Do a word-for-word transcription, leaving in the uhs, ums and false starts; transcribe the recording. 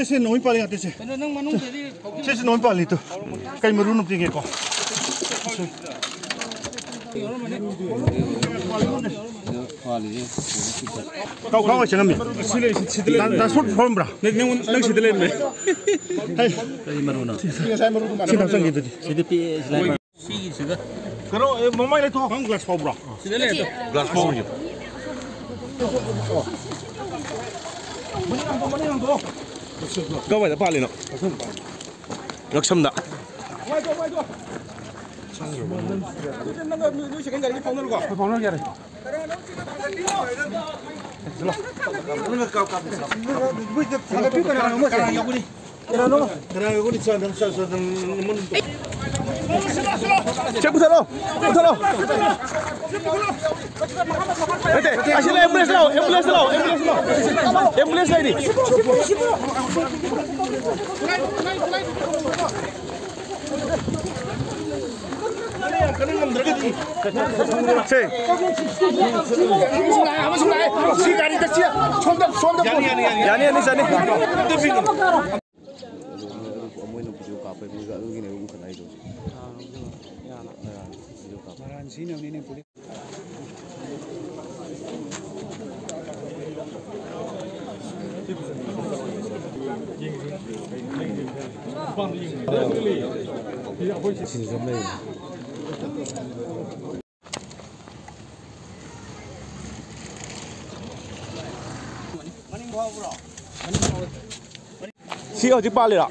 ꯁꯦ ꯅꯣꯡꯃꯩ ꯄꯥꯜꯂꯤ ꯉꯥꯛꯇ ꯁꯦ꯫ ꯀꯩꯅꯣ ꯅꯪ ꯃꯅꯨꯡꯗꯗꯤ ꯁꯦ, ꯁꯦ ꯅꯣꯡꯃꯩ ꯄꯥꯜꯂꯤ ꯇꯨ꯫ ꯀꯩ ꯃꯔꯨꯅꯣ ꯄꯤꯒꯦꯀꯣ꯫ ꯀꯥꯎ ꯀꯥꯎ ꯆꯪꯉꯝꯃꯤ꯫ ꯁꯤ ꯂꯩ, ꯁꯤ, ꯁꯤꯗ ꯂꯩ꯫ ꯗꯥ-, ꯗꯥꯟꯁꯄꯣꯔꯠ ꯐꯣꯔꯝꯕ꯭ꯔꯥ? ꯅꯪ, ꯅꯪ, ꯅꯪ ꯁꯤꯗ ꯂꯩꯔꯝꯃꯦ꯫ ꯍꯩ꯫ ꯀꯔꯤ ꯃꯔꯨꯅꯣ? ꯁꯤ ꯉꯁꯥꯏ ꯃꯔꯨꯗꯨ ꯃꯥꯜꯂꯦ꯫ ꯁꯤ ꯍꯥꯞꯆꯟꯒꯦ ꯑꯗꯨꯗꯤ꯫ ꯁꯤꯗꯤ ꯄꯤꯛꯑꯦ, ꯁꯤ ꯂꯥꯏ ꯁꯤꯒꯤꯁꯤꯒ꯫ ꯀꯩꯅꯣ, ꯑꯦ, ꯃꯃꯥꯏ ꯂꯩꯊꯣꯛ꯫ ꯅꯪ ꯒ꯭ꯂꯥꯁ ꯐꯥꯎꯕ꯭ꯔꯣ? ꯁꯤꯗ ꯂꯩꯔꯦ꯫ ꯒ꯭ꯂꯥꯁ ꯐꯥꯎꯕ꯫ ꯀꯋꯥꯏꯗ ꯄꯥꯜꯂꯤꯅꯣ? ꯉꯛꯁꯝꯗ꯫ ꯑꯗꯨꯗꯤ ꯅꯪ ꯅꯣꯏ, ꯅꯣꯏ ꯁꯦꯀꯦꯟ ꯒꯥꯔꯤꯗꯤ ꯐꯥꯎꯅꯔꯣꯀꯣ꯫ ꯍꯣꯏ, ꯐꯥꯎꯅꯔꯒꯦ ꯌꯥꯔꯦ꯫ ꯁꯦ, ꯄꯨꯊꯔꯣ, ꯄꯨꯊꯔꯣ꯫ ꯅꯠꯇꯦ, ꯑꯁꯤ ꯂꯩ, ambulance ꯂꯥꯛꯑꯣ, ambulance ꯂꯥꯛꯑꯣ, ambulance ꯂꯥꯛꯑꯣ꯫ Ambulance ꯂꯩꯔꯤ꯫ ꯁꯦ꯫ ꯁꯤ ꯒꯥꯔꯤꯗ ꯁꯤ ꯁꯣꯝꯗ, ꯁꯣꯝꯗ ꯌꯥꯅꯤ, ꯌꯥꯅꯤ, ꯌꯥꯅꯤ꯫ ꯌꯥꯅꯤ, ꯌꯥꯅꯤ, ꯆꯥꯅꯤ꯫ ꯑꯗꯨ ꯃꯣꯏꯅ video ꯀꯥꯞꯄꯩ, ꯃꯣꯏꯒ ꯑꯗꯨꯒꯤꯅꯦꯕ ꯎꯈꯠꯂꯛꯏꯗꯣ꯫ ꯑꯥ, video ꯀꯥꯞꯄ꯫ ꯃꯔꯥꯟ ꯁꯤꯖꯤꯟꯅꯕꯅꯤꯅꯦ, police꯫ ꯁꯤ ꯍꯧꯖꯤꯛ ꯄꯥꯜꯂꯤꯔꯣ?